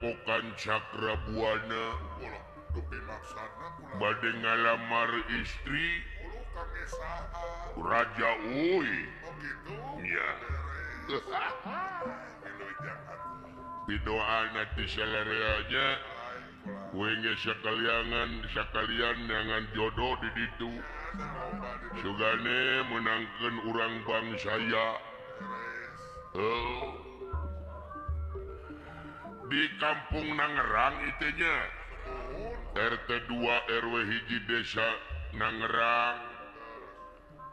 Padepokan Cakra Buana bade ngalamar istri Raja Uy. Nya. Pidoana ti salareanya we ge sakaliangan sakalian dengan jodoh di ditu. Sugane menangkeun urang bangsaya. Oh. Di kampung Nangerang itunya RT 2 RW hiji desa Nangerang,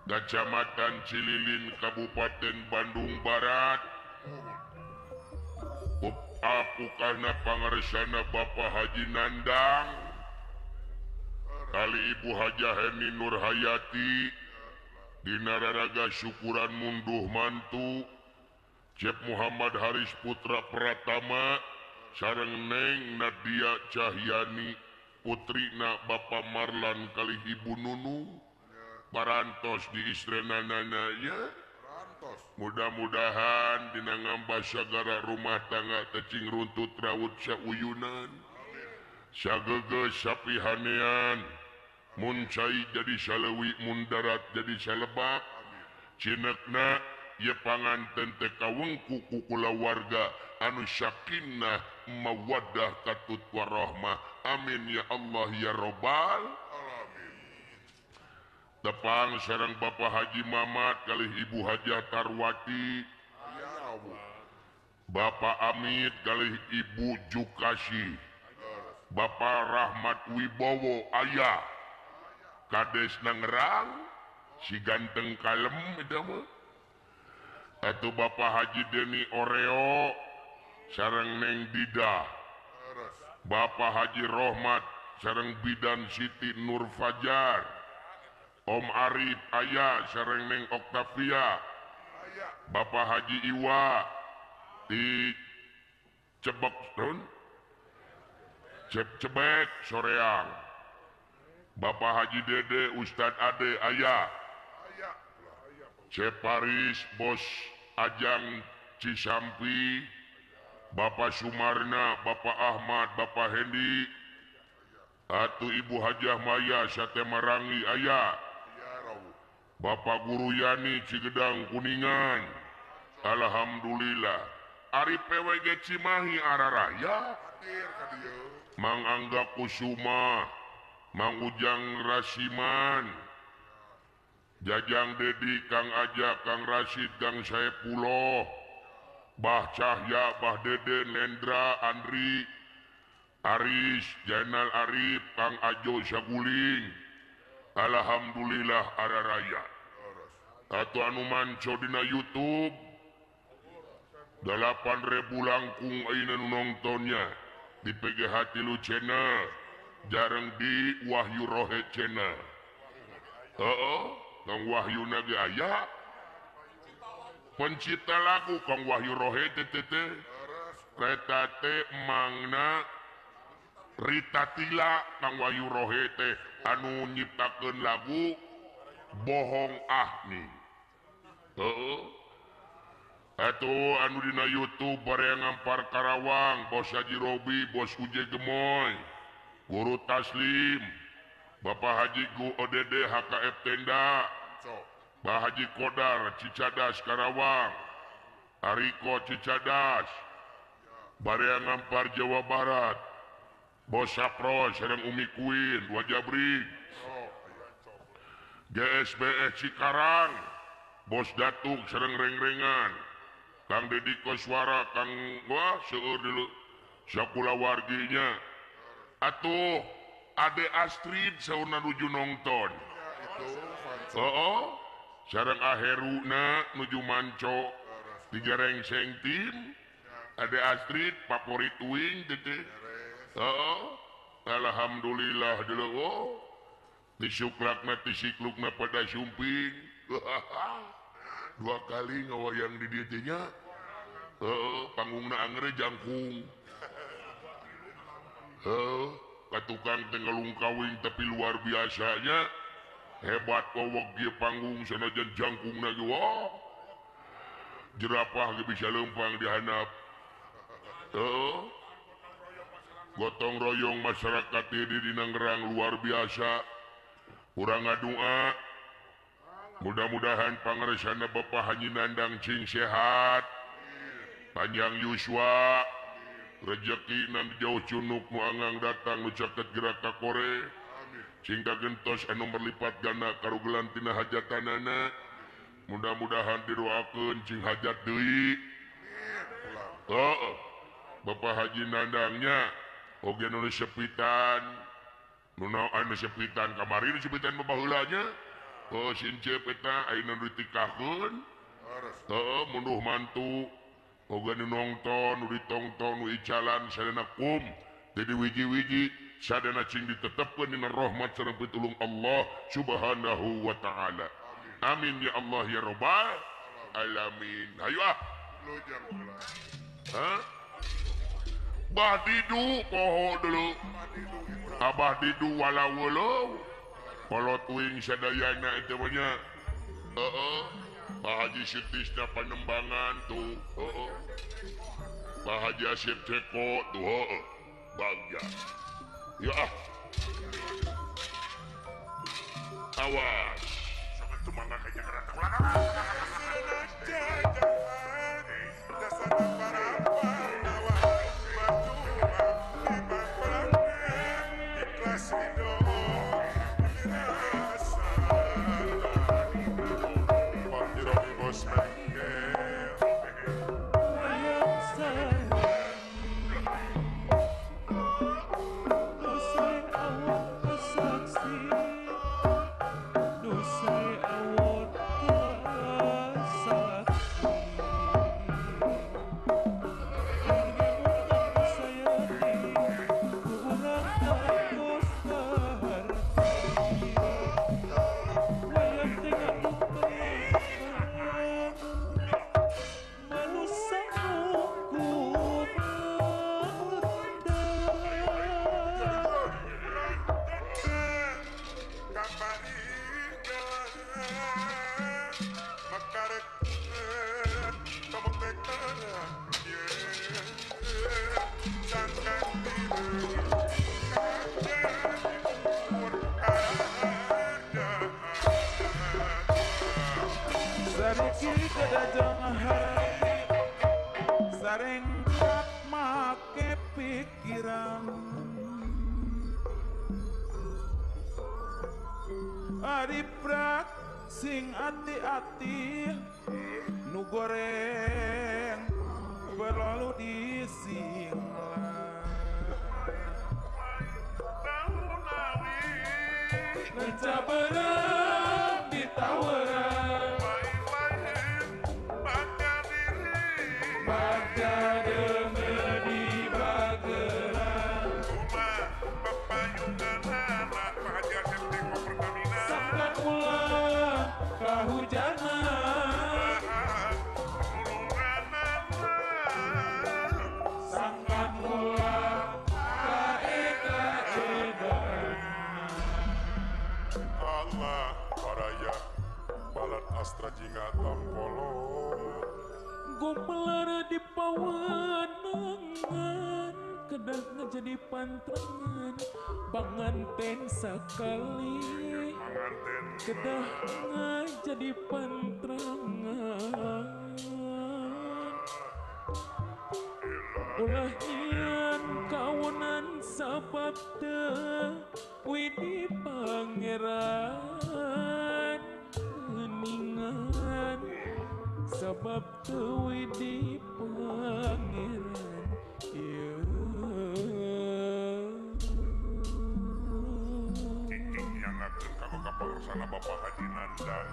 Kecamatan Cililin, Kabupaten Bandung Barat. Apukana pangarsana Bapak Haji Nandang kali Ibu Hajah Heni Nurhayati dina raraga syukuran munduh mantu Cep Muhammad Haris Putra Pratama sareng Neng Nadia Cahyani putrina Bapak Marlan kali Ibu Nunu parantos di istrenanana ya. Mudah-mudahan dina ngambah sagara rumah tangga tecing runtut raut sauyunan sagegeus sapihanean mun cai jadi salewi mun darat jadi salebak cinekna ye panganten teh kawengku ku kulawarga anu sakinah mawaddah katut warahmah. Amin ya Allah ya robbal alamin. Tepang sareng Bapak Haji Mamat kalih Ibu Hajah Tarwati, Bapak Amit kalih Ibu Jukasi, Bapak Rahmat Wibowo ayah Kades Nangerang si ganteng kalem itu mah. Atuh Bapak Haji Deni Oreo sareng Neng Dida, Bapak Haji Rohmat sareng Bidan Siti Nur Fajar, Om Arif ayah sareng Neng Octavia, Bapak Haji Iwa di Cebek Stun Cebek Soreang, Bapak Haji Dede Ustad Ade ayah, Ceparis Bos Ajang Cisampi, Bapak Sumarna, Bapak Ahmad, Bapak Hendi, atuh Ibu Hajah Maya Sate Marangi ayah, Bapak Guru Yani Cigedang Kuningan. Alhamdulillah. Ari PWG Cimahi araraya, Mang Angga Kusuma, Mang Ujang Rasiman, Jajang Dedi, Kang Aja, Kang Rasid, Kang Saepuloh, Bah Cahya, Bah Dede, Nendra, Andri, Aris, Jainal Arif, Kang Ajo Saguling. Alhamdulillah araraya. Atuh anu manco dina YouTube 8.000 langkung ayeuna nu nontonnya di PGH Tilu Channel jareng di Wahyu Rohe Channel. Heeh, Kang Wahyu ge aya pencipta lagu Kang Wahyu Rohe teh teh eta teh mangna Rita Tila Kang Wahyu Rohe teh anu nyiptakeun lagu Bohong Ahni. Heeh. Atuh anu dina YouTube bareng ngampar Karawang, Bos Haji Robi, Bos Uje Gemoy, Guru Taslim, Bapak Haji Gu ODD HKF Tenda, Pak Haji Kodar Cicadas Karawang, Ariko Cicadas, bareng ngampar Jawa Barat, Bos Sapro sareng Umi Queen, Wajabri, GSBS Cikarang, Bos Datuk sareng Rengrengan, Kang Deddy Koswara, Kang wah seueur dulu sakulawarginya. Atuh Ade Astrid saurna nuju nonton. Heeh, sareng Aheruna nuju manco digerengseng tim. Ade Astrid favorit wing teh. Heeh, alhamdulillah dulu oh. Disuklakna disiklukna pada sumping. Dua kali ngawayang di dieu teh nya. Heeh, panggungna angre jangkung. Heeh, katukang teh ngalungkawing tapi luar biasanya hebat wewek ieu panggung sanajan jangkungna ge wah. Jerapah ge bisa leumpang di handap. Heeh. Gotong royong masyarakat di Nanggerang luar biasa. Urang ngadua mudah-mudahan pangaresana Bapak Haji Nandang cing sehat, panjang yuswa, rejeki nan jauh cunuk nu anggang datang nu caket gerak ka kore, cing kagentos anu berlipat ganda karugelan tina hajatanana. Mudah-mudahan didoakeun cing hajat deui. Heeh. Bapak Haji Nandangnya oge nu sepitan, nu anu sepitan kamari nu sepitan baheula nya. Oh sincep eta ayeuna nu ditikahkeun. Heeh, munduh mantu oge nu nongton, nu ditongton, nu icalan sadana kum. Jadi wiji-wiji sadana cing ditetepkeun dina rahmat sareng pitulung Allah Subhanahu wa taala. Amin ya Allah ya Rabbal alamin. Hayu ah. Hah? Bah Didu poho dulu. Abah Didu walau walau. Kolot uing sadayana itu banyak. Heeh. Pak Haji Sutisna Panembangan tuh. Heeh. Pak Haji Asep Ceko tuh. Heeh. Bagja. Ya ah. Awas. Sing ati-ati nu goreng berlalu di singla. Ngeca berem ditawaran bagja demi di bageran. Sangkan ulah kahujanan, sangkan ulah kaeka-edan. Allah baraya balat astra jingga tampolo. Gumelar di pawenangan, kedah ngejadi pantrangan, panganten sakali. Kedah ngajadi pantrangan. Ulah nyian kawonan sabab teu widi pangeran geuningan, sabab teu widi pangeran. Ieu sana Bapak Haji Nandang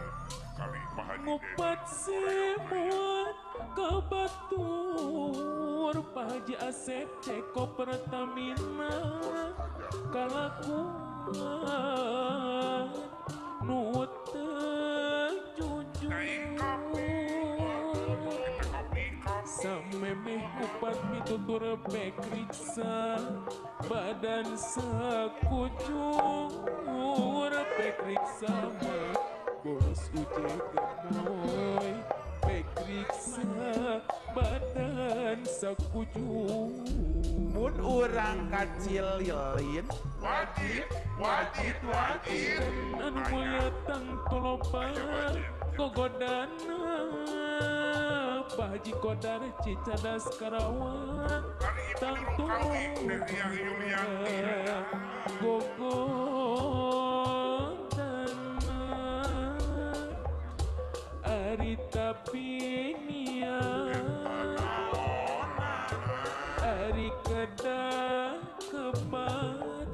kali Pak Haji ngupat semut ke batur Pak Haji Asep Ceko Pertamina kalakuan nu teu jujur. Samemeh kupat mitutur pekriksa badan sakucur pekriksa mah bos uje gemoy pek Pekriksa badan sakujung mun urang kacil lilin wajib wajib wajib anu mulia tangtoloba gogodana Pak Haji Kodar Cicadas Karawang tangtoloba gogodana ari tapi niat ari kedah kebat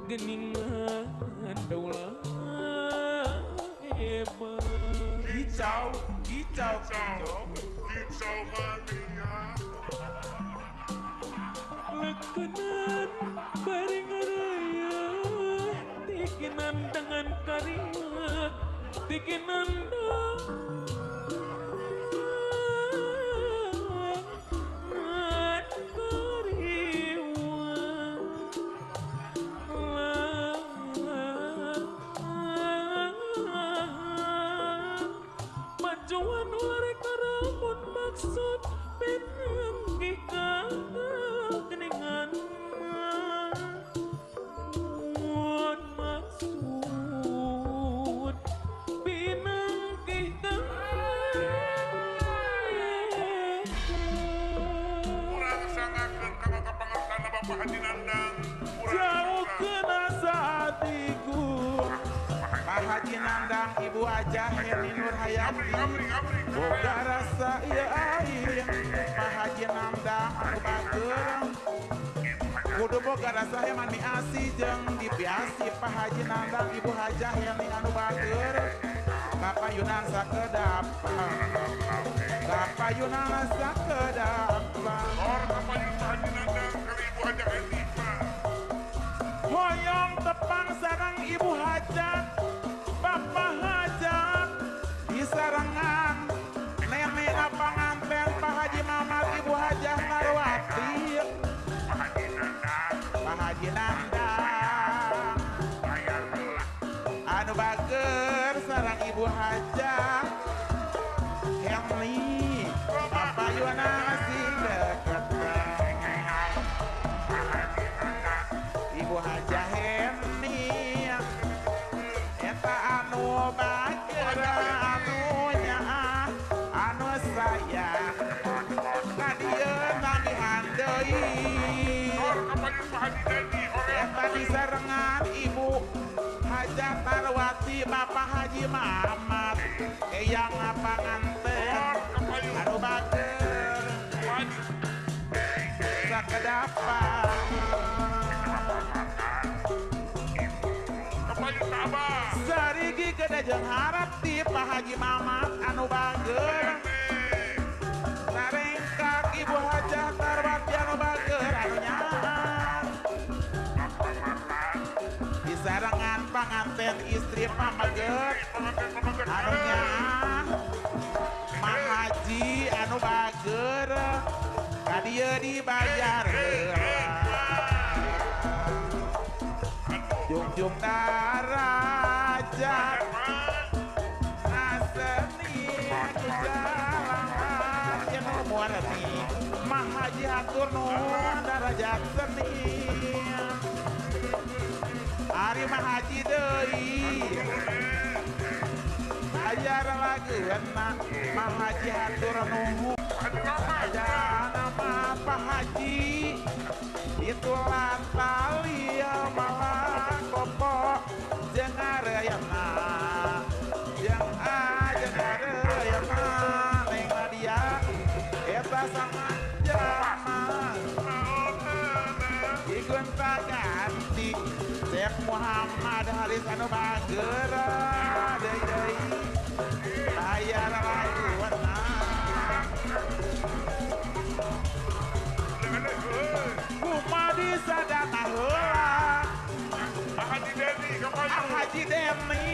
geningan daulah hebat kicau kicau kicau kicau mania lekenan bareng raya tikinan dengan karima tikinan dengan majuan ular karamun maksud pinanggih keningan mun maksud pinanggih urang sangakeun ka kapangertana Bapak Haji Nandang jauh kena hatiku Pak Haji Nandang Ibu Hajah Heni Nurhayati boga rasa ieu aing Pak Haji Nandang anu bageur kudu boga rasa heman miasi jeung dipiasi Pak Haji Nandang Ibu Hajah Heni anu bageur kapayunan sakedap kapayunan sakedap or kapayun Pak Haji Nandang kali Ibu Hajah Heni hoyong tepang sareng Ibu Hajat Bapak Hajat disarengan nenek panganten Pak Haji Mamat Ibu Hajah Narwati Pak Haji Nandang Pak Haji Nandang anu bager sareng Ibu Hajah Heni kapayunan sing deket Ibu Hajah Heni eta anu bager anu nyaah anu sayang ka dieu nambihan deui eta disarengan Ibu Hajah Tarwati Bapak Haji Mamat eyang panganten anu bager sakedapan sarigi gede jeung harap di Pak Haji Mamat anu bager sarengkak Ibu Hajah Tarwati anu bager anu nyaah disarengan panganten istri pamaget anu nyaah Mak Haji anu bager ka dieu dibayar jungjung darajat naseni ku jalan yang murni Mak Haji hatur nuhun darajat seni ari Mak Haji deui ajar lageuna Mak Haji hatur nuhun nama Pak Haji itulah tali malah kopo jeung areuyana jeung jeung areuyana Neng Nadia eta sama jalma digonta ganti Syekh Muhammad Halis anu bager deui deui bayar laguna Kumadi sadana heula Pak Haji Deni Pak Haji Deni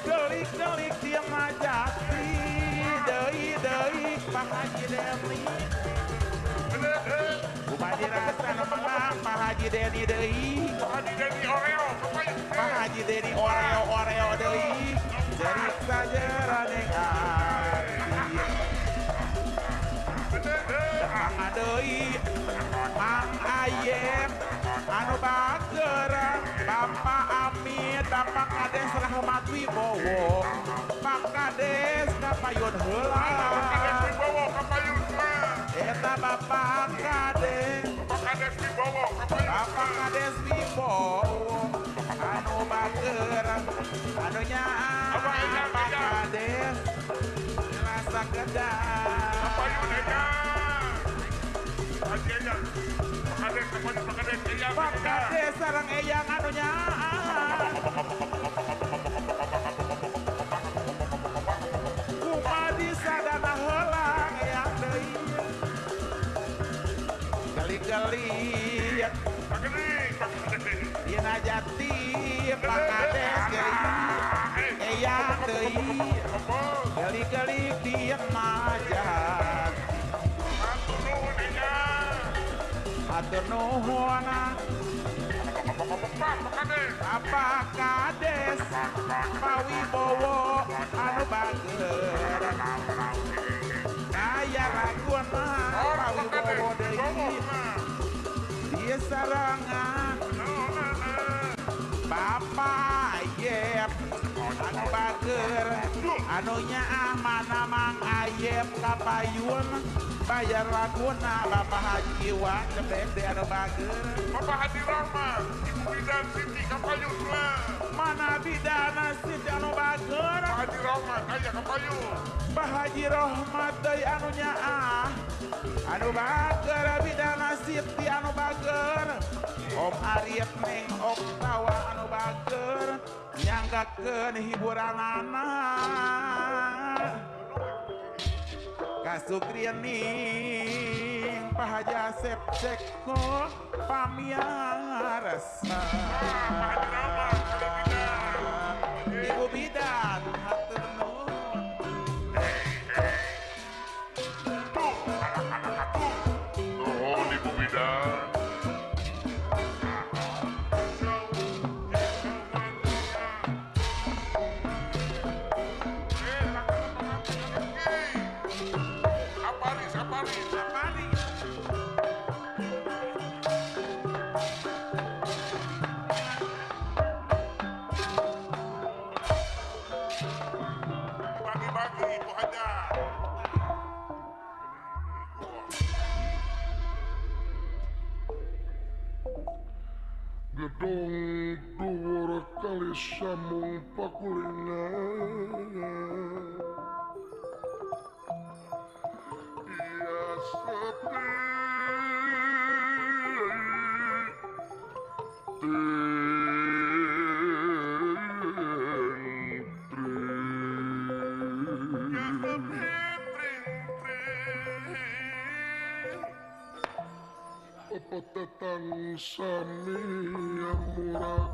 delik-delik dia majati deui deui Pak Haji Deni Kumadi rasana malang Pak Haji Deni deui Pak Haji Deni Oreo kapayun. Pak Haji Dedi Oreo Oreo deui jadi sajerane ati Mang deui Mang Ayem anu bager Bapak Amit Bapak Kades Rahmat Wibowo Pak Kades kapayun heula Kades Wibowo kapayun eta Bapak Kades Bapak Kades Wibowo kapayun Bapak Kades Wibowo anu bager anu nyaah Bapak Kades rasa kedah kapayun eta Haji Eyang Pak Kades kapayun Pak Kades Eyang Pak Kades sareng Eyang anu nyaah Kumadi sadana heula eyang deui geli-geli Dina Jati Pak Kades deui Eyang deui geli-geli Dina Jati Hatur nuhun Bapak Kades Pak Wibowo anu bager kaya laguna Pak Wibowo deui di sarangan Bapak Ayep anu bager anu nyaah mana Mang Ayep kapayun bayar laguna Bapak Haji Iwan cebek de anu bager Bapak Haji Rahmat Ibu Bidan Siti kapayun mana bidana Siti anu bager Pak Haji Rahmat aya kapayun Pak Haji Rahmat deui anu nyaah anu bager bidana Siti anu bager Om Arief Neng Oktawa anu bager nyanggakeun hiburanana Kasugrianing Pak Haji Asep Ceko pamiarsa Ibu Bidan hatur nuhun Nuhun Ibu Bidan Gedung dhuwur kali samung pakulingan iya sepi Petetang sami murah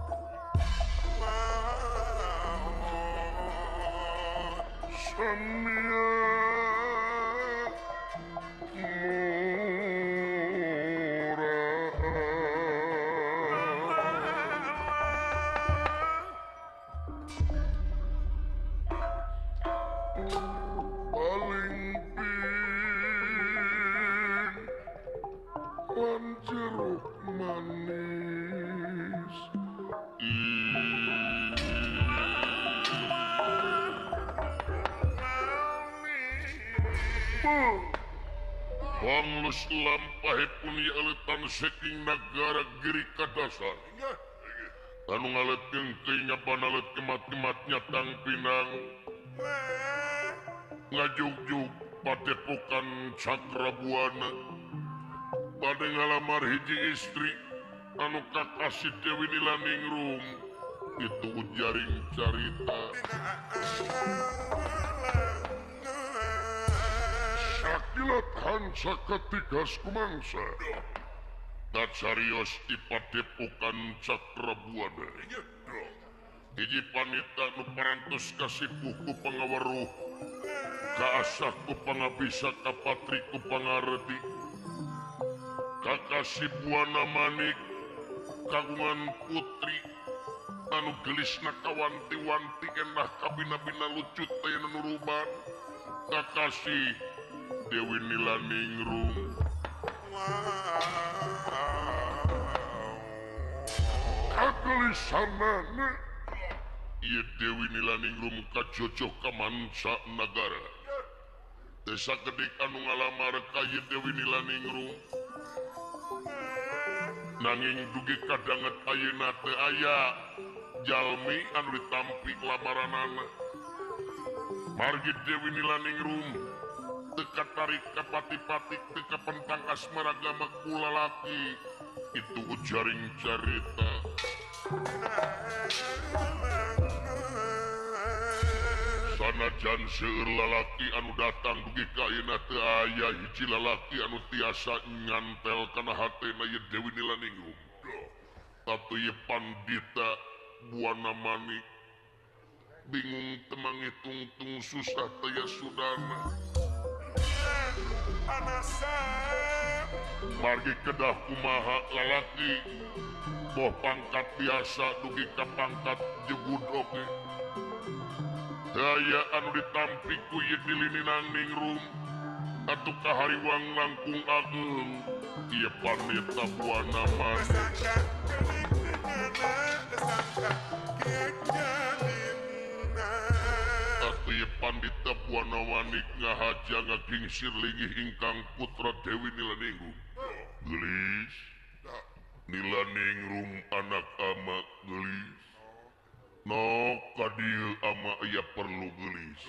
sami murah paling pin jeruk manis. Panglus lampahipun yaletan saking nagara Giri Kadasar. Anu ngalet kengkeng panalet kemat-kemat nyatang pinang. Ngajugjug padepokan Cakrabuana. Bade ngalamar hiji istri anu kakasih Dewi Nilaningrum. Itu ujaring carita. Sakilat hansa ketigas kumangsa. Kacarios di padepokan Cakrabuana. Hiji panita nu parantos kasipuh ku pangaweruh, kaasah ku pangabisa kapatri ku pangareti. Kakasih Buana Manik kagungan putri Anu gelisna kawanti-wanti endah kabina-bina lucut teh nuruban kakasih Dewi Nilaningrum. Kagelisanana ieu Dewi Nilaningrum kajojoh ka manca nagara. Teu sakedik anu ngalamar ka ieu Dewi Nilaningrum. Nanging dugi kadanget ayeuna teu aya jalmi anu ditampik lamaranana. Margi Dewi Nilaningrum teu katarik ka pati-pati teu kapentang asmaragama ku lalaki. Itu ujaring carita. Sanajan seueur lalaki anu datang dugi ka ayeuna teu aya hiji lalaki anu tiasa nyantel kana hatena ieu Dewi Nilaningrum. Tatu ieu pandita Buana Manik bingung temangi tungtung susah taya sudana. Margi kedah kumaha lalaki boh pangkat biasa dugi ka pangkat jegud oge. Daya anu ditampi ku ieu Nilaningrum atuh kahariwang langkung ageung ieu pandita Buana Manik. Atuh ieu pandita Buana Manik ngahaja ngagingsir linggih ingkang putra Dewi Nilaningrum. Geulis Nilaningrum anak ama geulis. No ka dieu ama aya perlu geulis.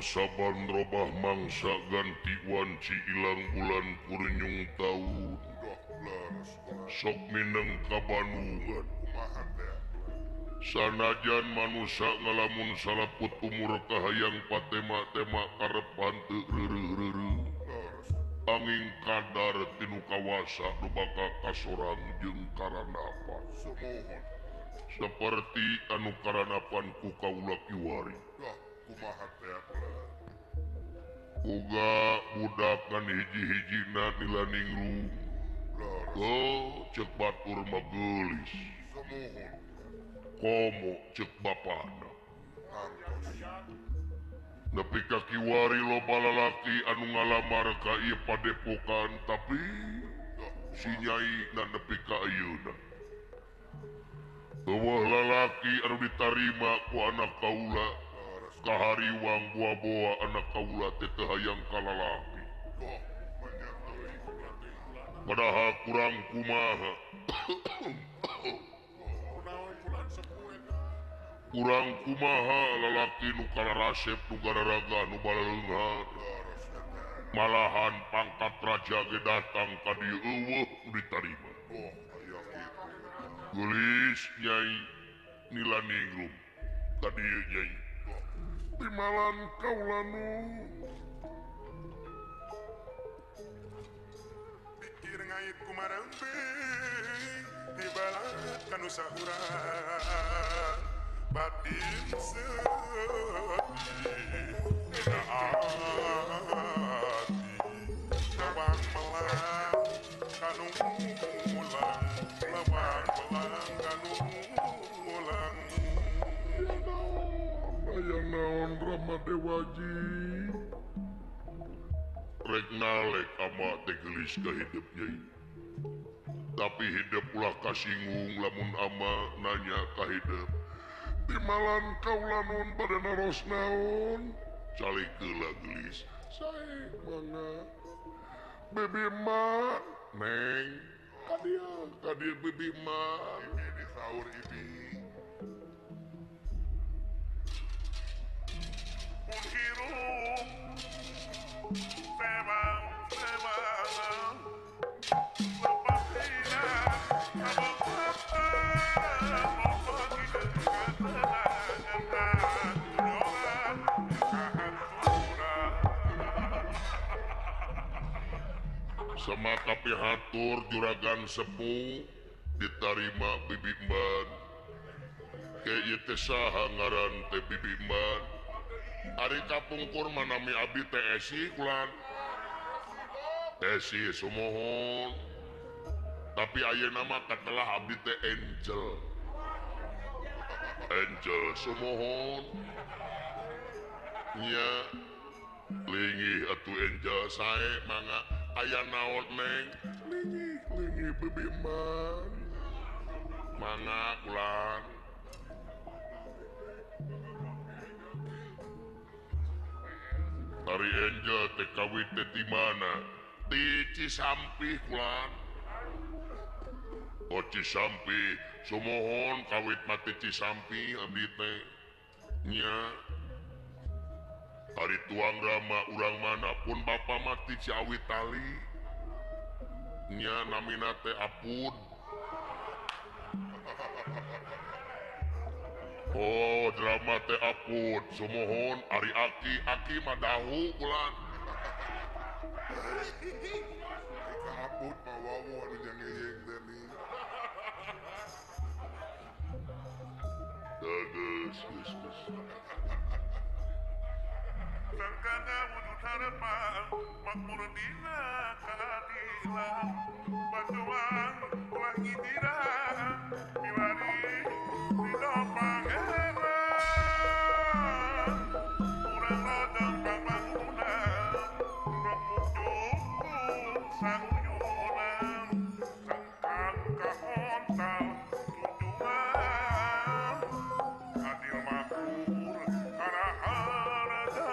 Saban robah mangsa ganti wanci ilang bulan kurunyung taun. Sok mineng kabanungan. Sanajan manusa ngalamun salaput umur kahayang patema-tema karep hanteu reureuh-reureuh. Angin kadar tinu kawasa nu bakal kasorang jeung karanapan. Seperti anu karanapan ku kaula kiwari. Boga budak ngan hiji-hijina Nilaningrum. Oh, cek batur mah geulis. Komo cek bapana. Nepi ka kiwari loba lalaki anu ngalamar ka ieu padepokan tapi si nyai na nepi ka ayeuna. Eueuh lalaki anu ditarima ku anak kaula kahariwang boa-boa anak kaula teh teu hayang ka lalaki. Padahal kurang kumaha. Kurang kumaha lalaki nu kalarasep nu gararaga nu balaleunghar. Malahan pangkat raja ge datang ka dieu eueuh nu ditarima. Geulis Nyai Nilaningrum ka dieu Nyai. Timalan kaula nu pikir ngait kumarembing dibalat kanu sahuran batin sedih dina ati lewang melang kanu mulang lewang melang kanu mulang. Aya naon Rama Dewaji rek nalek ama teh geulis ka hidup Nyai. Tapi hidup ulah kasinggung lamun ama nanya ka hidup. Timalan kaula nun bade naros naon? Calik heula geulis. Sae mangga. Bibi man, Neng. Ka dieu bibi man. Bibi di sahur ibi. Hirup sebang sebang lepas tidak sama kapihatur juragan sepuh ditarima bibi man. Ke ieu teh saha ngaran teh bibi man? Ari kapungkur manami abdi teh Esi kulan. Esi sumohon. Tapi ayeuna mah katelah abdi teh Angel. Angel sumohon. Nya linggih atuh Angel sae mangga aya naon Neng? Linggih linggih bibi man. Mangga kulan. Ari Angel teh kawit teh di mana? Di Cisampih kulan. Oh Cisampih, sumohon kawit mati Cisampih abdi teh. Nya. Ari tuang Rama urang mana pun bapa mati Ciawi Tali. Nya namina teh Apud. Oh drama teh Apud, sumohon ari aki aki mah dahu kulan. Apud mah wawu anu jangeyeng teh nih. Geus geus geus. Sangkana wujud harapan makmur dina keadilan bantuan ulah nyindiran miwari ridho pangeran urang lodong pambangunan rok sanguyunan sangkan kahontal tunjungan adil makmur karaharja.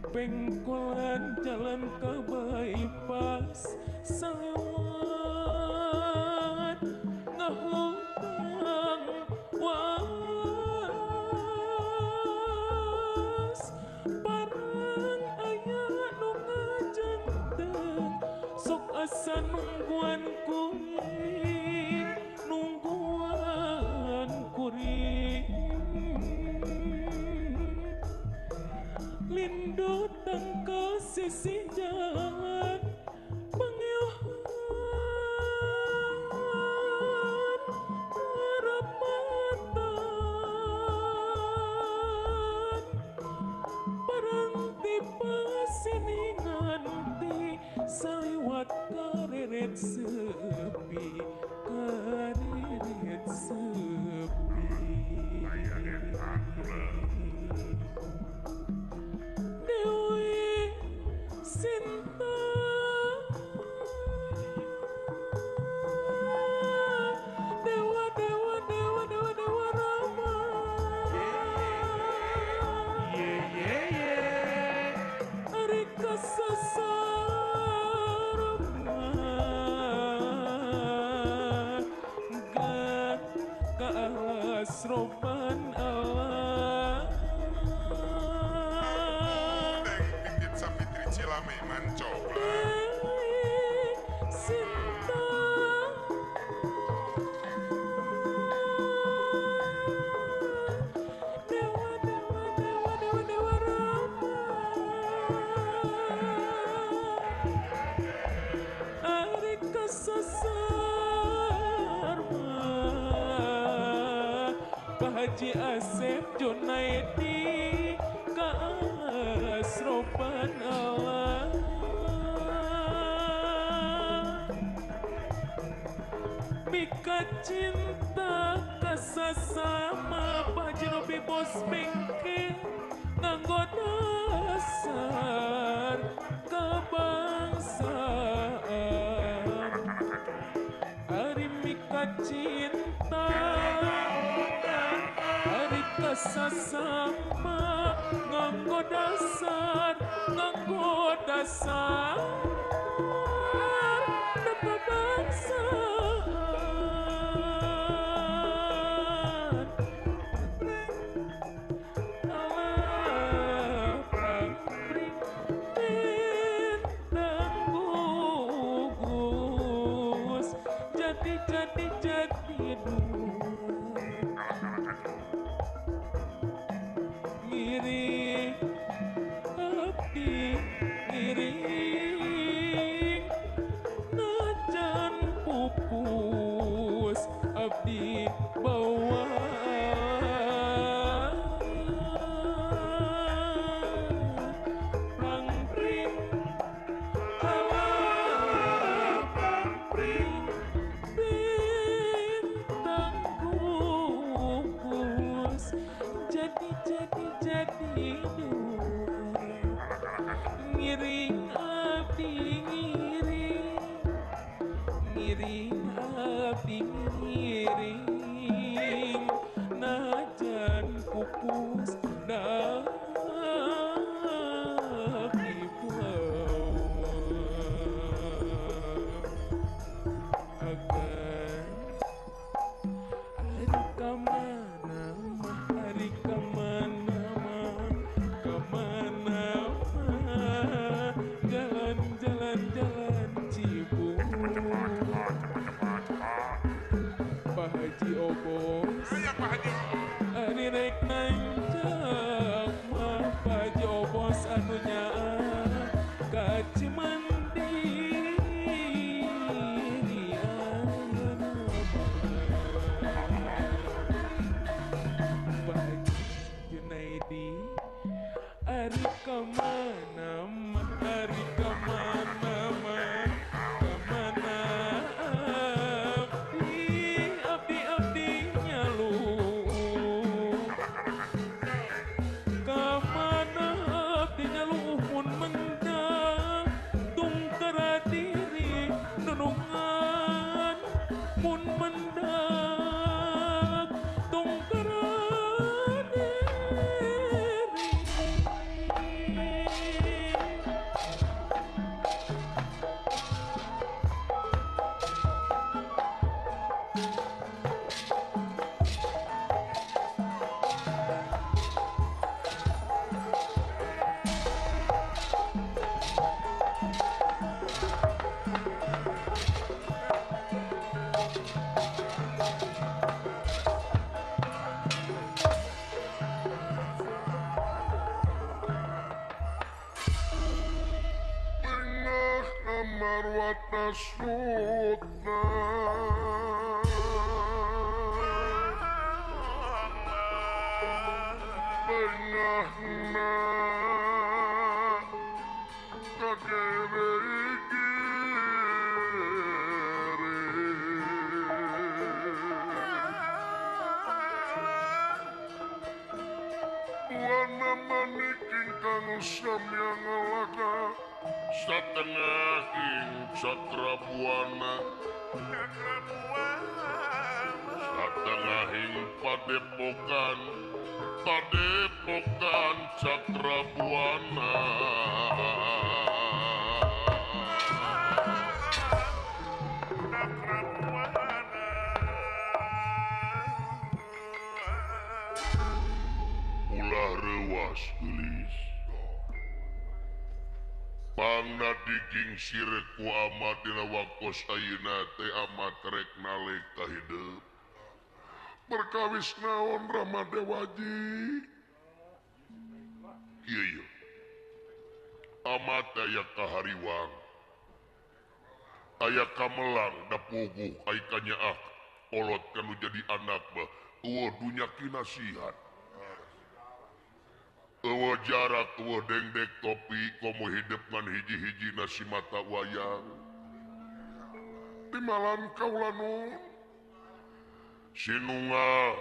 Pengkolan jalan ke bypass. Kaasroban Allah. Neng Pipit Sapitri Cilame mancoplang. Sinta Dewa Dewa Dewa Dewa Dewa Rama Ari kasasar mah Pak Haji Asep Junaidi kaasroban Allah. Mika cinta kasasama Pak Haji Robi bos bengke nganggo dasar kebangsaan. Ari mika cinta ari kasasama nganggo dasar kebangsaan. Allah pangpring bintang gugus jadi jadi jadi dua ngiring abdi ngiring najan pupus abdi bawa prangpring alah prangpring bintang gugus jadi jadi jadi dua ngiring abdi ngiring ngiring abdi ngiring najan pupus abdi bawa agar ari kamana mah ari kamana mah kamana mah jalan jalan jalan Cibung Pak Haji Obos ari rek nanjak mah Pak Haji Obos anu nyaah ka Cimandiri ayeuna mah. Pak Haji Junaidi ari kamana mah ari kamana mah kamana abdi abdi abdi nyalu kamana abdi nyalu mun mendak tungkara diri nunungan mun mendak tungkara diri. Tengah amarwata sutna Tengahna Buana manik ingkang samyang laka Satengahing Cakra Buana Satengahing Padepokan Padepokan Cakra Buana. Ulah reuwas geulis. Pangna digingsir ku amat dina waktos ayeuna teh amat rek nalek ka hidup. Perkawis naon Rama Dewaji? Ieu ieu. Amat aya kahariwang. Aya kamelang da puguh ai kanyaah kolot kanu jadi anak mah eueuh dunya kinasihat. Eueuh jarak eueuh dengdek topi komo hidup ngan hiji-hiji nasi mata wayang. Timalan kaula nun sinunga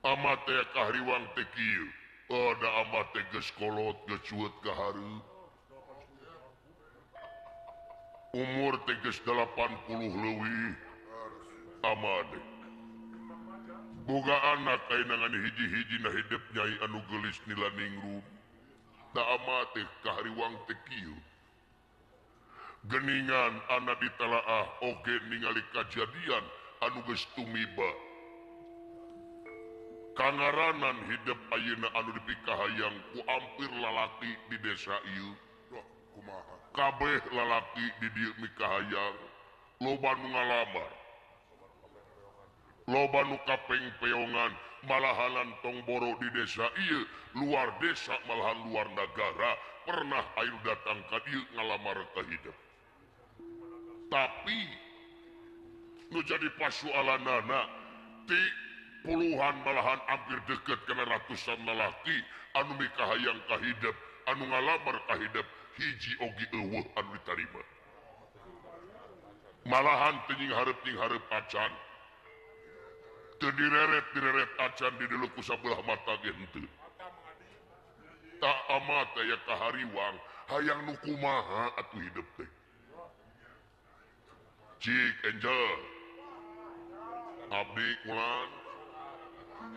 amat teh kahariwang teh kieu. Da amat teh geus kolot geus cueut ka hareup. Umur teh geus 80 leuwih amat. Boga anak ayeuna ngan hiji-hiji na hidup nyai anu geulis nila ningrum. Da amat teh kahariwang teh kieu. Geningan anak ditelaah oge ningali kajadian anu geus tumiba. Kangaranan hidup ayeuna anu dipikahayang ku ampir lalaki di desa ieu. Kabeh lalaki di dieu mikahayang loba nu ngalamar. Loba nu kapeng-peongan malahanan tong boro di desa ieu, luar desa malahan luar nagara pernah ayu datang ka dieu ngalamar ka hidup. Tapi nu jadi pasualanana ti puluhan malahan hampir deket kana ratusan lalaki anu mikahayang ka hidup, anu ngalamar ka hidup, hiji oge eueuh anu ditarima. Malahan teu nyinghareup acan. Teu direret-direret acan di deuleu ku sabelah mata ge henteu. Tak amat aya kahariwang hayang nu kumaha atuh hidup teh. Cik Angel abdi kulan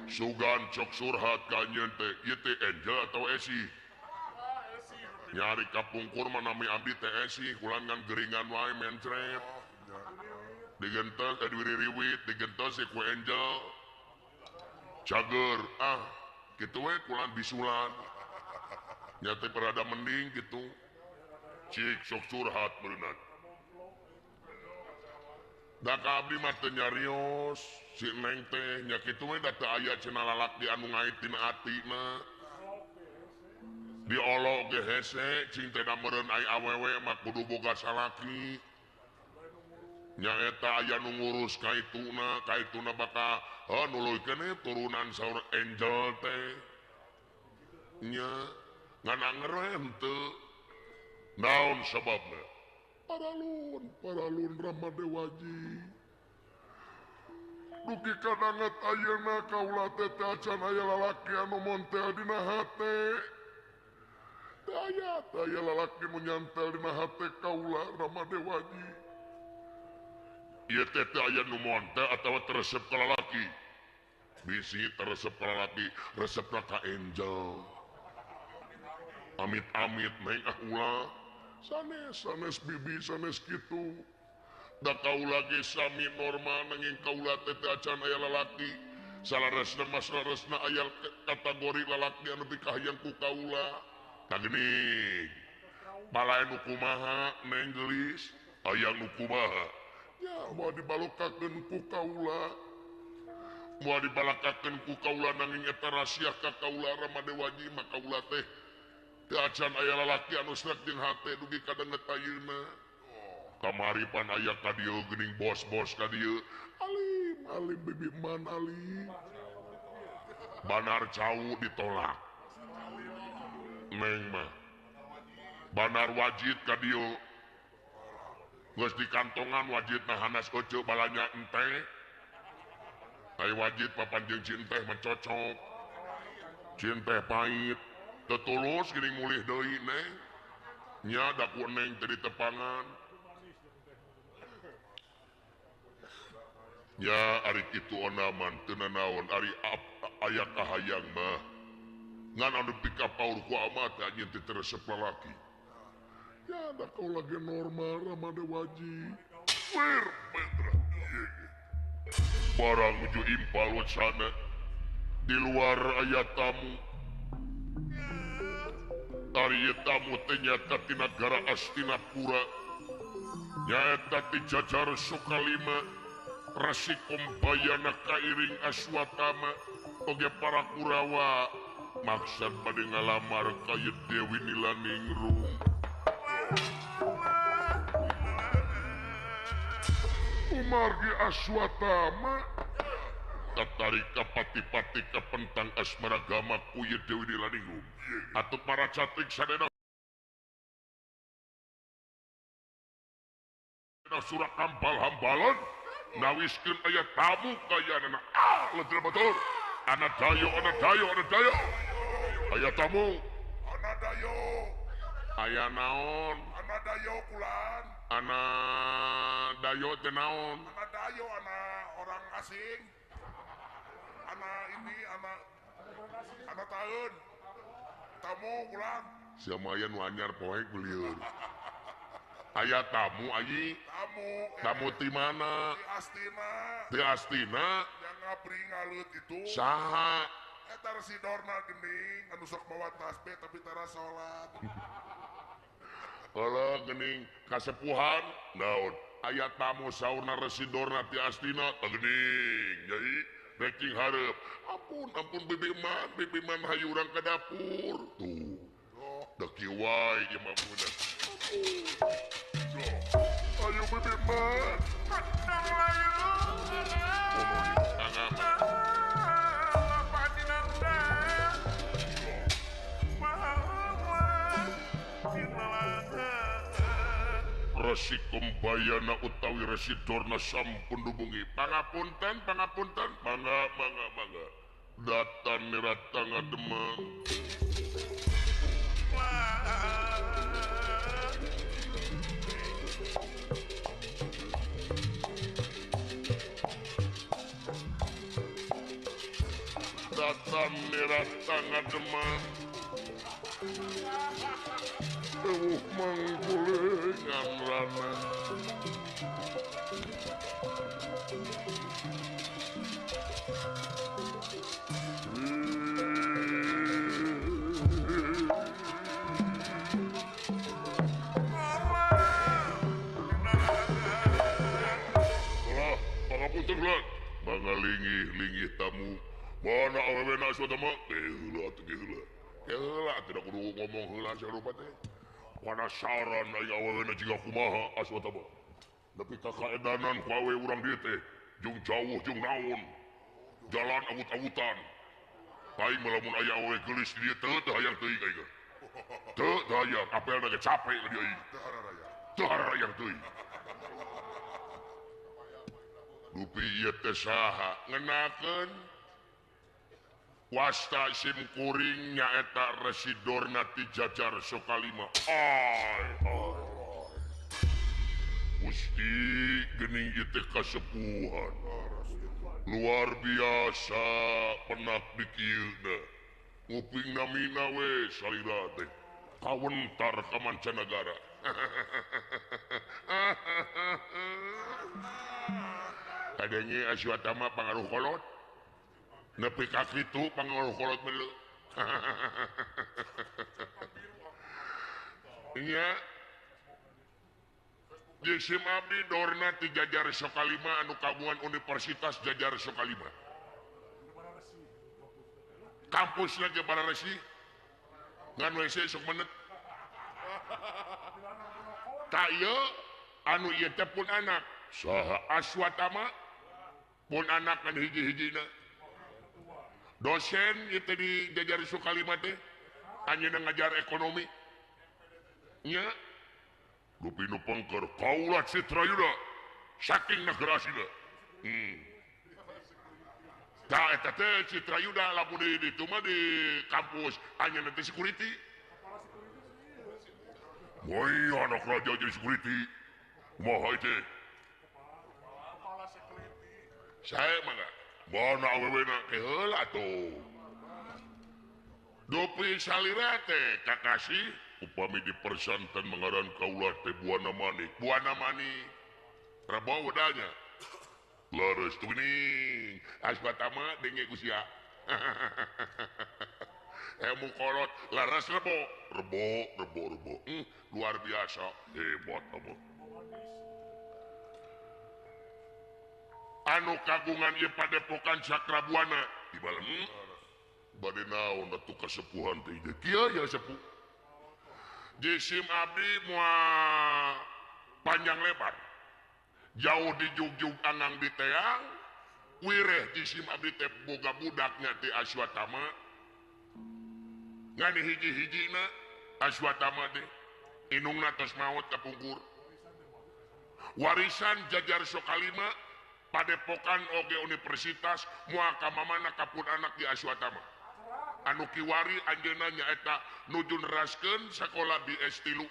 sugan cok surhat ka anjeun teh ieu teh Angel atau Esi? Nyari kapungkur mah nami abdi teh Esi kulan ngan geringan wae mencret. Digentos diwiri-riwit digentos ku Angel. Cager ah kitu we kulan bisulan. Nya teh perada mending kitu. Cik sok curhat beunang. Da ka abdi mah teu nyarios si Neng teh nya kitu we da teu aya cenah lalaki anu ngait dina atina. Diolok ge hese cing teh da meureun ai awewe mah kudu boga salaki. Nya eta aya nu ngurus kaituna, kaituna bakal heuh nuluy keneh turunan saur Angel teh. Nya ngan anger we henteu. Naon sababna? Paralun, paralun Rama Dewaji. Dugi kadanget ayeuna kaula teh teu acan aya lalaki anu montel dina hate. Teu aya, teu aya lalaki nu nyantel dina hate kaula Rama Dewaji. Ieu teh teu aya nu montel atawa teresep ka lalaki. Bisi teresep ka lalaki, resepna ka Angel. Amit-amit neng ah ulah. Sanes, sanes bibi, sanes kitu. Da kaula ge sami normal nanging kaula teh teu acan aya lalaki. Salaresna mah salaresna aya kategori lalaki anu dikahayang ku kaula. Tah geuning. Palae nu kumaha neng geulis, aya nu kumaha. Ya moal dibalokakeun ku kaula. Moal dibalakakeun ku kaula nanging eta rahasia ka kaula Rama Dewaji mah kaula teh teu acan aya lalaki anu srek jeung hate dugi kadanget ayeuna. Kamari pan aya ka dieu geuning bos-bos ka dieu. Alim, alim bibi man alim. Banar cau ditolak. Neng mah. Banar wajit ka dieu. Geus dikantongan wajitna hanas ece balanya enteh. Ai wajit papan jeung cinteh mah cocok. Cinteh pahit. Tetulus geuning mulih deui neng. Nya da ku neng teh ditepangan. Nya ari kitu onaman teu nanaon ari aya kahayang mah. Ngan anu pikapaur ku amat teh anjeun teh resep lalaki. Ya da kau lagi normal Rama Dewaji. Wir Petra. Barang nuju impal wacana. Di luar aya tamu. Ari tamu teh nyaeta ti nagara Astinapura. Nyaeta ti Jajar Sukalima, Resi Kumbayana kairing Aswatama oge para Kurawa maksad bade ngalamar ka ieu Dewi Nilaningrum. Kumargi Aswatama tatarik ka pati-pati kapentang asmaragama ku ieu Dewi Nilaningrum atuh para catrik sadena surak hambal-hambalan nawiskeun aya tamu kayanana ah leudeur batur ana dayo ana dayo ana dayo aya tamu ana dayo aya naon ana dayo kulan ana dayo teh naon ana dayo ana orang asing ana ini ana ana taun tamu kulan sia mah aya nu anyar poek belieur aya tamu ayi tamu tamu ti mana ti Astina ti Astina yang ngabri ngalut itu saha eta Resi Dorna geuning anu sok mawa tasbih tapi tara salat heuh geuning kasepuhan naon aya tamu saurna Resi Dorna ti Astina tah geuning jadi reking hareup ampun ampun bibi man hayu urang ka dapur tuh da kieu wae ieu mah budak. Ayo bibi man Resi Kumbayana utawi Resi Dorna sampun dumungi. Pangapunten, pangapunten, mangga, mangga, mangga. Datan nirata ngademeng. Datan nirata ngademeng. Ewuh manggulengan rana. Lah, pangapunten ulah. Mangga linggih-linggih tamu. Mana awewena Aswatama? Heula atuh ge heula. Heula tidak kudu ngomong heula sia rupa teh. Penasaran aya awewena jiga kumaha Aswatama. Nepi ka kaedanan ku awe urang dieu teh, jeung jauh jeung naon. Jalan awut-awutan. Aing mah lamun aya awewe geulis di dieu teu teu hayang teuing aing. Teu teu hayang, apelna ge capek ka dieu aing. Teu harayang teuing. Dupi ieu teh saha ngenakeun wasta sim kuring nyaeta Resi Dorna ti Jajar Sukalima. Ai ai. Gusti geuning ieu teh kasepuhan. Luar biasa penak dikieuna. Nguping namina we salira teh. Kawentar ka mancanagara. Kadenge Aswatama pangaruh kolot. Nepi ka kitu pangaruh kolot melu. Nya Jisim abdi Dorna ti Jajar Sokalima anu kagungan Universitas Jajar Sokalima. Kampusna ge Bararesi. Ngan WC sok menet. Ta ieu anu ieu teh pun anak. Saha Aswatama pun anak kan hiji-hijina. Dosen ieu teh di Jajar Sokalima teh anjeunna ngajar ekonomi. Nya Dupi nu pengker kaula Citrayuda saking nagrasina. Tah eta teh Citrayuda lamun di ditu mah di kampus anjeunna teh security. Woi anak raja jadi security. Kumaha teh? Saya mah mana awewena ke heula atuh. Dupi salira teh kakasih upami dipersantan mengaran kaula teh Buana Manik. Buana Manik. Rebo wedalnya. Leres tuh geuning. Aswatama denge ku sia. Ilmu kolot laras rebo rebo rebo rebo luar biasa hebat apa anu kagungan ieu padepokan Cakrabuana di balem bade naon atuh kasepuhan teh ieu kieu ya sepuh jisim abdi moal panjang lebar jauh dijugjug angang di teang wireh jisim abdi teh boga budaknya ti Aswatama ngan hiji-hijina Aswatama teh inungna tos maot kapungkur warisan jajar Sokalima padepokan oge universitas moal ka mamana kapun anak di Aswatama anu kiwari anjeunna nyaeta nuju neraskeun sakola di S3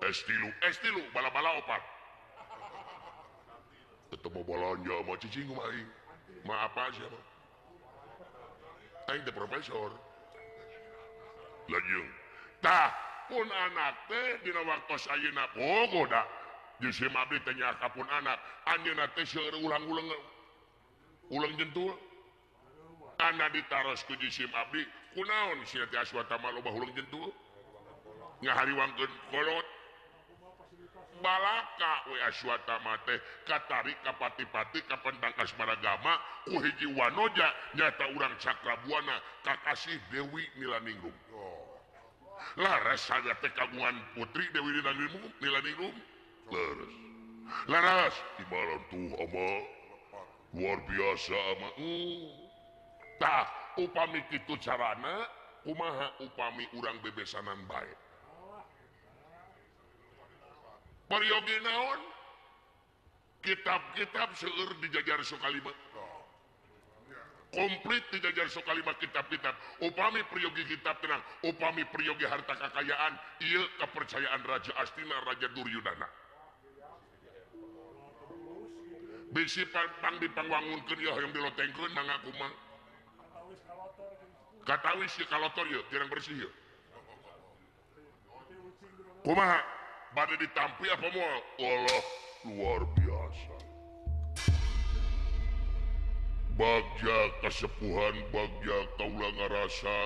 S3 S3 bala-bala opat tetep mau balanja mah cicing mah aing mah apa siapa aing teh profesor lajeng tah pun anak teh dina waktos ayeuna bogo da jisim abdi teh nya ka pun anak anjeunna teh seueur ulang-ulang ulang jentul anak ditaros ku jisim abdi kunaon sia teh Aswatama loba huleng jentul ngahariwangkeun kolot balaka we Aswatama teh katarik ka pati-pati ka pentang asmaragama ku hiji wanoja nyata urang Cakrabuana kakasih Dewi Nilaningrum. Laras saja teh kagungan putri Dewi Nilaningrum Nilaningrum leres laras imalan tuh ama luar biasa ama tah upami kitu carana kumaha upami urang bebesanan bae peryogi naon kitab-kitab seueur dijajar Sokalima komplit dijajar Sokalima kitab-kitab upami peryogi kitab tenang upami peryogi harta kekayaan ieu kepercayaan Raja Astina Raja Duryudana bisi pang dipangwangunkeun ieu hoyong dilotengkeun mangga kumaha katawis ieu kalotor ieu kirang bersih ieu kumaha bade ditampi apa moal Allah luar biasa bagja kasepuhan bagja kaula ngarasa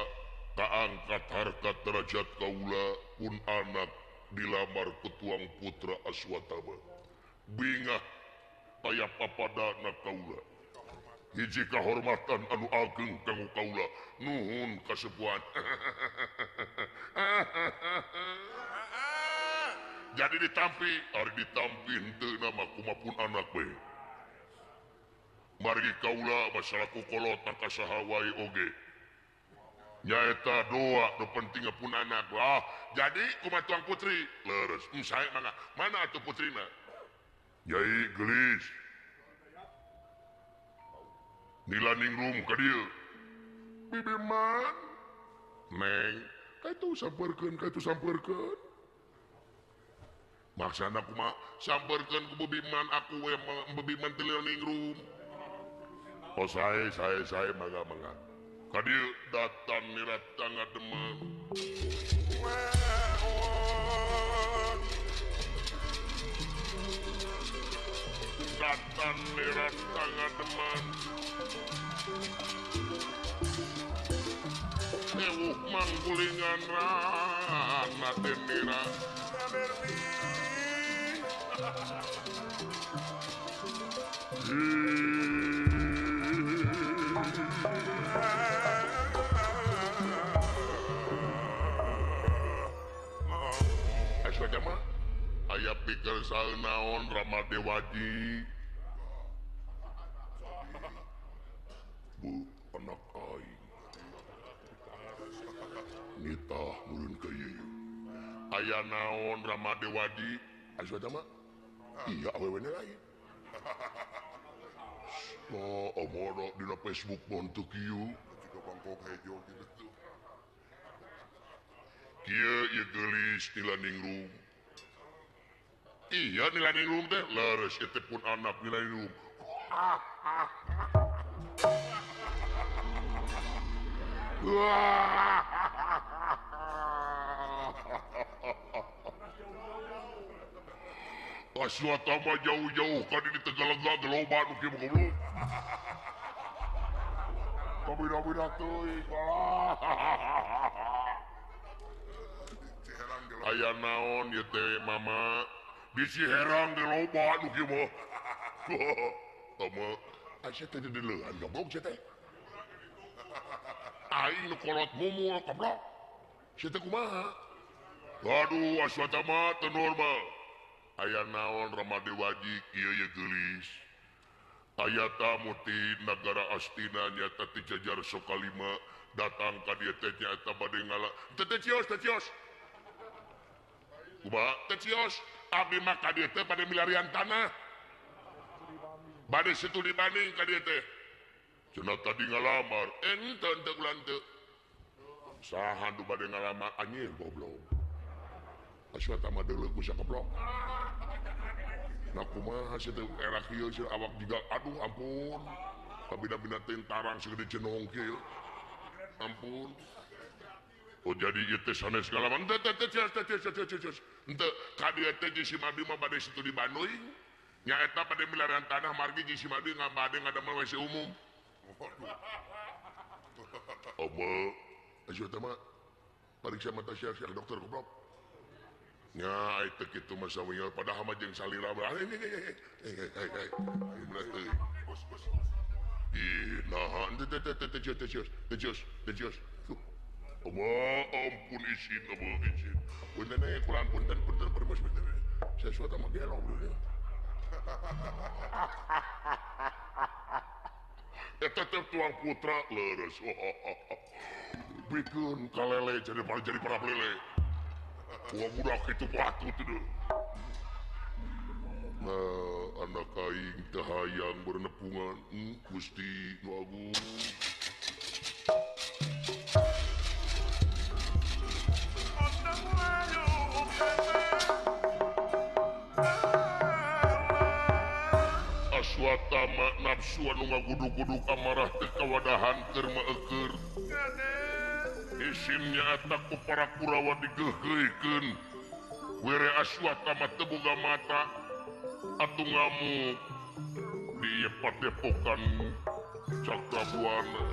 kaangkat harkat derajat kaula pun anak dilamar ku tuang putra Aswatama bingah aya papadana kaula hiji kahormatan anu ageng kanggo kaula nuhun kasepuhan jadi ditampi ari ditampi henteu nama kumapun anak we margi kaula masalah ku kolot ka saha wae oge nyaeta doa nu penting pun anak ah jadi kumaha tuang putri leres sae mangga mana atuh putrina Nyai gelis Nilaningrum ka dieu Bibiman Neng kaitu sampeurkeun kaitu sampeurkeun maksana kumaha sampeurkeun ku Bibiman aku we Bibiman teh Nilaningrum oh sae sae sae mangga mangga ka dieu datang niratang ngademen datang niratang ngademen ewuh manggulingan rana teh nira Aswatama aya pikir naon Rama Dewaji bu anak aing nitah meureun ka ieu aya naon Rama Dewaji Aswatama iya awewena lain oh omodo dina Facebook mun teu kieu jiga bangkok hejo gitu kieu ieu geulis Nilaningrum iya Nilaningrum teh leres ieu teh pun anak Nilaningrum Aswatama jauh-jauh ka di Tegalega loba nu kieu goblok. Kabina-bina teuing lah. Aya naon ieu teh mama di Ciherang ge loba nu kieu mah. Tama asa teh dideleuan goblok sia teh. Aing nu kolot mumul goblok. Sia teh kumaha? Aduh Aswatama teu normal. Aya naon Rama Dewaji kieu ye geulis. Aya tamu ti nagara Astina nyata ti jajar Sokalima datang ka dieu teh nyaeta bade ngala. Teh teh cios teh cios. Kumaha teh cios? Abdi mah ka dieu teh bade milarian tanah. Bade situ dibanding ka dieu teh. Cenah tadi ngalamar, ente ente ulah teu. Saha nu bade ngalamar anjir goblok. Aswatama deuleu ku sakeblok. Nah kumaha sia teh era kieu sia awak juga aduh ampun. Kabina-bina teh tarang segede jenong kieu. Ampun. Oh jadi ieu teh sanes ngalaman teh teh teh teh teh teh teh. Henteu ka dieu teh jeung si Madi mah bade situ dibanduing. Nyaeta bade milarian tanah margi jeung si Madi ngabade ngadamel WC umum. Oma, Aswatama pariksa mata sia sia dokter goblok. Nya ai teu kitu mah sawieu padahal mah jeung salira ih naha teh teh teh teh teh teh teh teh. Oma ampun izin oma izin. Punten we kula punten punten permos punten. Aswatama gelo Eta teh tuang putra leres. Bikeun kalele jadi para lele. Wah budak itu patut itu. Nah, anak aing teh hayang bernepungan Gusti nu agung. Aswatama nafsu anu ngagudug-gudug amarah teh kawadahan keur maeukeur. Isin nyaeta ku para Kurawa digeugeuikeun. Were Aswatama teu boga mata atuh ngamuk di ieu padepokan Cakrabuana.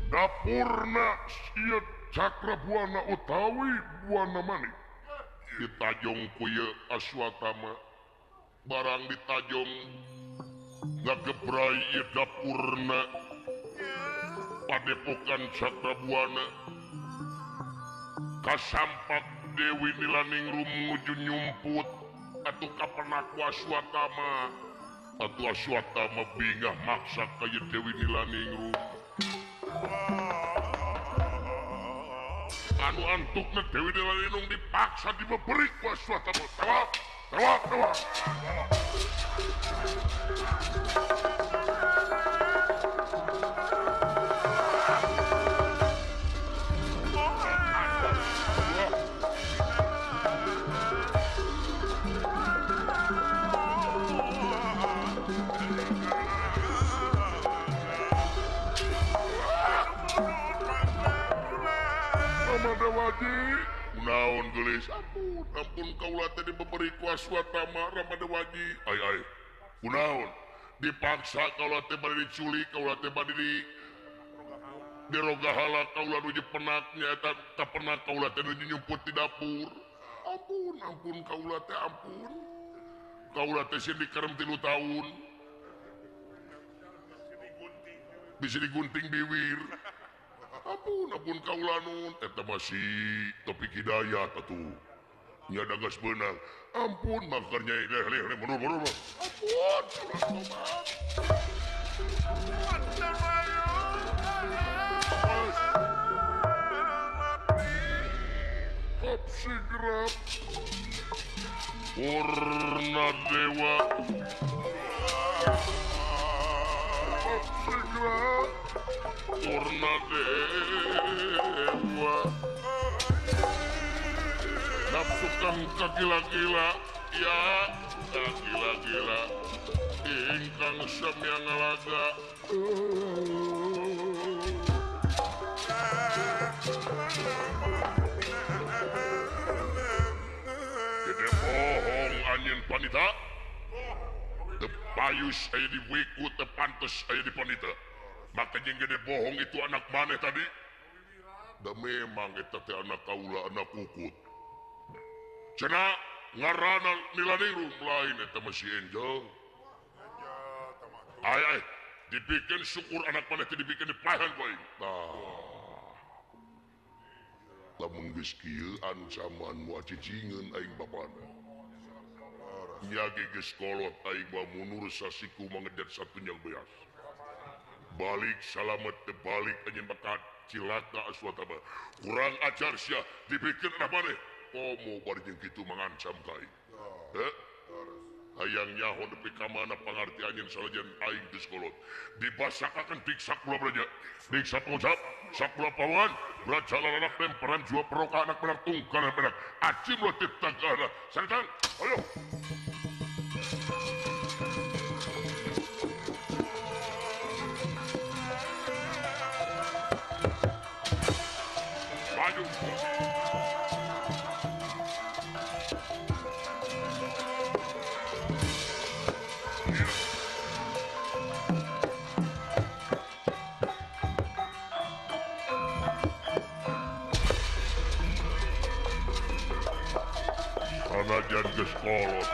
Dapurna ieu Cakrabuana utawi Buana Manik ditajong ku ieu Aswatama. Barang ditajong ngagebrai ieu dapurna padepokan Cakrabuana. Kasampak Dewi Nilaningrum nuju nyumput atuh kapenak ku Aswatama. Atuh Aswatama bingah maksa ka ieu Dewi Nilaningrum. Anu antukna Dewi Nilaningrum dipaksa dibeberi ku Aswatama. Tawak, tawak, tawak. Naon geulis ampun ampun kaula teh dibeberi ku Aswatama Rama Dewaji ai ai kunaon dipaksa kaula teh bade diculik kaula teh bade di dirogahala kaula nuju penak nyaeta kapenak kaula teh nuju nyumput di dapur ampun ampun kaula teh ampun kaula teh sieun dikerem 3 tahun bisa digunting biwir. Ampun, ampun kaula nun, eta masih topik hidayat atuh. Nya geus beunang. Ampun, makanya leh leh mundur mundur. Ampun, kaula tobat. Hop sigrap. Purna Dewa. Hop sigrap. Purna Dewa. Nafsu kang kagila-gila, ya kagila-gila, ingkang samya ngalaga. Gede bohong anjeun panita. Payus aya di wiku teu pantes aya di panita. Maka jeung gede bohong itu anak maneh tadi. Da memang eta teh anak kaula anak ukut. Cenah ngaranna Nilaningrum lain eta mah si Angel. Ay ay dibikin syukur anak maneh teh dibikin dipaehan ku aing. Tah. Lamun geus kieu ancaman moal cicingeun aing bapana. Nyage geus kolot aing mah mundur sasiku mangedet satunjang beas. Balik salamet teu balik anjeun bakal cilaka aswatama. Kurang ajar sia dibikin anak maneh. Komo bari jeung kitu mengancam ka aing. Heh? Hayang nyaho nepi ka mana pangarti anjeun salajan aing geus kolot. Dibasakakeun diksa kula braja. Diksa pengucap, sakula pawangan, braja anak lemperan jua peroka anak benak tungkal anak benak. Acim lo titagana. Santang, ayo. Maju. Sanajan geus kolot.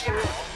Yeah.